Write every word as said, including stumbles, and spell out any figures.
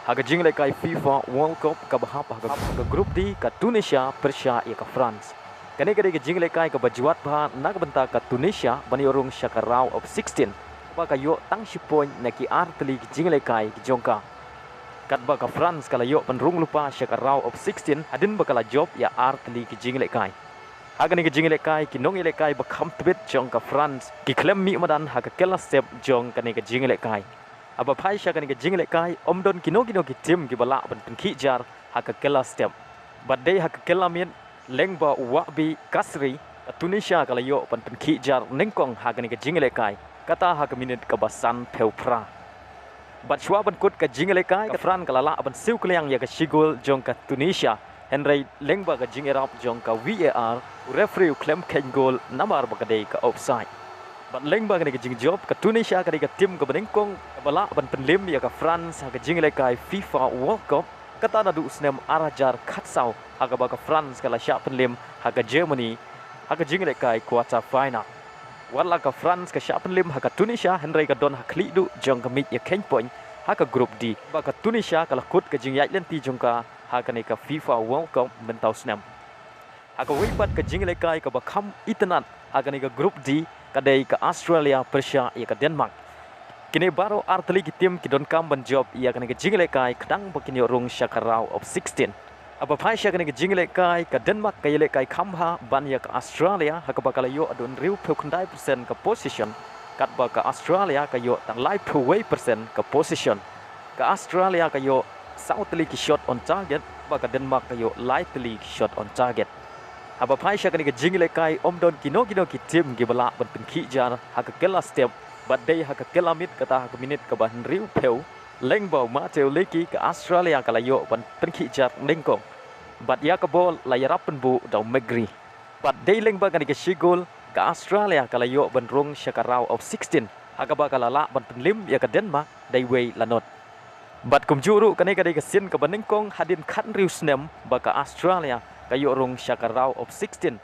Ha ka jinglehkai FIFA World Cup kaba hap ha ka, ha ka Group D, ka Tunisia pyrshah ïa ka France. Kane ka dei ka jinglehkai kaba jwat bha na ka bynta ka Tunisia ban ïoh rung sha ka round of sixteen, ba ka ïoh tang shi point na ki ar tylli ki jinglehkai ki jong ka. Katba ka France ka la ïoh ban rung lypa sha ka round of sixteen hadien ba ka la jop ïa ar tylli ki jinglehkai. Ha kane ka jinglehkai, ki nongïalehkai ba kham tbit jong ka France ki khlem mih madan ha ka kylla step jong kane ka jinglehkai. Haba phai sha kane ka jinglehkai, ym don kino kino ki tim kiba lah ban pynkhih jar ha ka kylla step. Bad dei ha ka kylla miet, lyngba u Wahbi Khazri, ka Tunisia ka la ïoh ban pynkhih jar nyngkong ha kane ka jinglehkai, kata ha ka minit kaba sanphew phra. Bad shuwa ban kut ka jinglehkai, ka France ka la lah ban siew kylliang ïa ka shi gol jong ka Tunisia, hynrei lyngba ka jingïarap jong ka VAR, u referee u khlem kheiñ gol namar ba ka dei ka offside. Bad lyngba kane ka jingjop, ka Tunisia ka dei ka tim kaba nyngkong kaba lah ban pynlem ïa ka France ha ka jinglehkai FIFA World Cup, kata naduh u snem ar hajar khatsaw, ha kaba ka France ka la shah pynlem ha ka Germany ha ka jinglehkai quarter final. Watla ka France ka shah pynlem ha ka Tunisia, hynrei ka don ha khlieh duh jong ka miej ïakheiñ point ha ka Group D, ba ka Tunisia ka la kut ka jingïaid lynti jong ka ha kane ka FIFA World Cup mynta u snem. Ha kawei pat ka jinglehkai kaba kham itynnad ha kane ka Group D, ka dei ka Australia pyrshah ïa ka Denmark. Kine baroh ar tylli ki tim ki donkam ban jop ïa kane ka jinglehkai khnang ba kin ïoh rung sha ka round of sixteen. Haba phai sha kane ka jinglehkai, ka Denmark ka ïalehkai kham bha ban ïa ka Australia, ha kaba ka la ïoh haduh hynriewphew khyndai percent ka possession, katba ka Australia ka ïoh tang laiphew wei percent ka possession. Ka Australia ka ïoh saw tylli ki shot on target, ba ka Denmark ka ïoh lai tylli ki shot on target. Haba phai sha kane ka jinglehkai, ym don kino kino ki tim kiba lah ban pynkhih jar ha ka kylla step, bad dei ha ka kylla miet, kata ha ka minit kaba hynriewphew, lyngba u Mateu Leckie, ka Australia ka la ïoh ban pynkhih jar nyngkong. Bad ïa ka bol la ïarap pynbuh da u McGree. Bad dei lyngba kane ka shi gol, ka Australia ka la ïoh ban rung sha ka round of sixteen, ha kaba ka la lah ban pynlem ïa ka Denmark da iwei la nod. Bad kumjuh ruh, kane ka dei ka sien kaba nyngkong hadien khathynriew snem ba ka Australia ka ïoh rung sha ka round of sixteen,